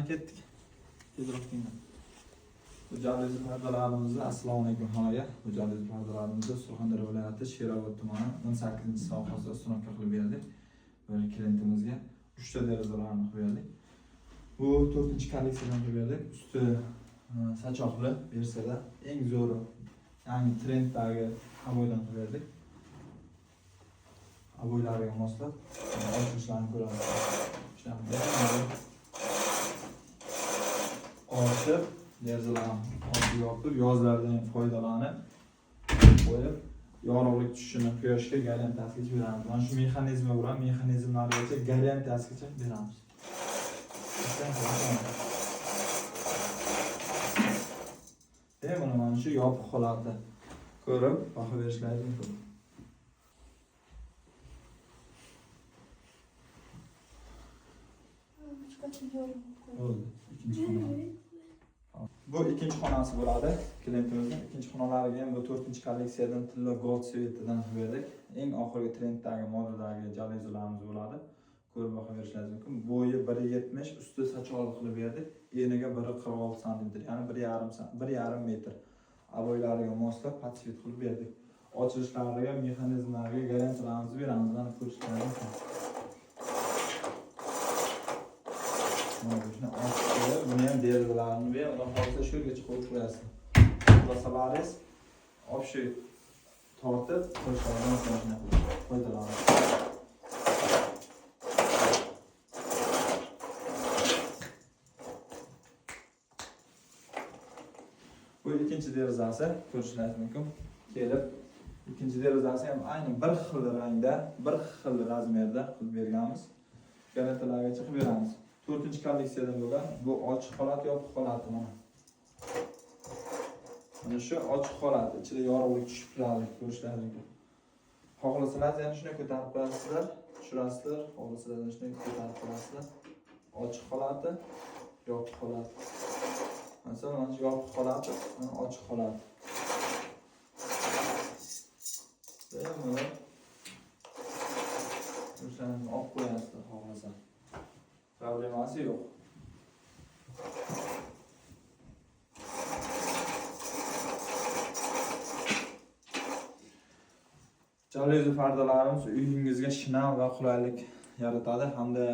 Ketdik. Tezroq kelinglar. Bu jalyuzi pardalarimizni, assalomu alaykum hammaga. Bu jalyuzi pardalarimizni Surxondaryo viloyati Sherobod tumani 18-sohasida установка qilib berdik. Bir klientimizga 3 ta derazalarni qilib berdik. Bu 4-kolleksiyadan qilib berdik. Usti sachoqli versiyada eng zo'ri, yangi trenddagi oboydan qilib berdik. Oboylariga moslab ochilishlarni ko'ramiz. Shunaqa ochib, derazalarni ochib yopib, yozlarda ham foydalanib qo'yib, yorug'lik tushishini quyoshga garantiyasigacha beramiz. Mana shu mexanizmi bilan mexanizmlargacha garantiyasigacha beramiz. Mana shu yopiq holati ko'rib baho berishlaringiz mumkin. Bo'ldi. Ikkinchi xona. Bu ikkinchi xonasi bo'ladi klientimizning. Ikkinchi xonalariga ham bu 4-kolleksiyadan tilla gold svetidan qilib berdik. Eng oxirgi trenddagi modadagi jalyuzilarimiz bo'ladi. Ko'rib baho berishlaringiz mumkin. Bo'yi 1.70, usti sachoqli qilib berdik. Eniga 1.46 santimetr, ya'ni 1.5 metr. Oboylariga moslab podsvet qilib berdik. Ochilishlariga, mexanizmlariga garantiyalarimizni beramiz. Mana ko'rishlaringiz mumkin. Mana shuni ochib, buni ham derazalarini bu ham xudo xohlasa shu yergacha qo'yib qo'yasiz. Xohlasalaringiz общий tortib qo'yishlaringiz mumkin, foydalanib. Bu ikkinchi derazasi ko'rishingiz mumkin. Kelib ikkinchi derazasi ham ayni bir xil rangda, bir xil razmerda qilib berganmiz. Garantiyalarga chiqib beramiz. 4-kolleksiyadan bo'lgan bu ochiq holat, yopiq holati mana. Mana shu ochiq holati, ichida yorug'lik tushib turadi, ko'rishingiz mumkin. Xohlasangiz yana shuni ko'tarib qo'yasizlar, tushirasizlar, xohlasangiz yana shuni ko'tarib qo'yasizlar. Ochiq holati, yopiq holati. Masalan, mana shu yopiq holati, mana ochiq holati. Mana o'shani olib qo'yasizlar xohlasa. Problemasi yo'q. Jalyuzi pardalarimiz uyingizga shinam va qulaylik yaratadi, hamda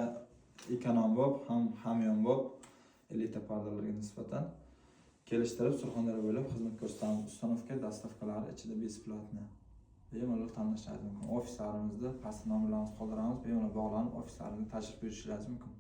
ekonom bo'lib, ham hamyonbop elita pardalarga nisbatan kelishtirib Surxondaryo bo'ylab xizmat ko'rsatamiz. Установка, dostavkalari ichida bесплатно. Bemalol tanlashingiz mumkin. Ofislarimizda past nomerlarimizni qoldiramiz, bemalol bog'lanib ofislarimizga tashrif buyurishingiz mumkin.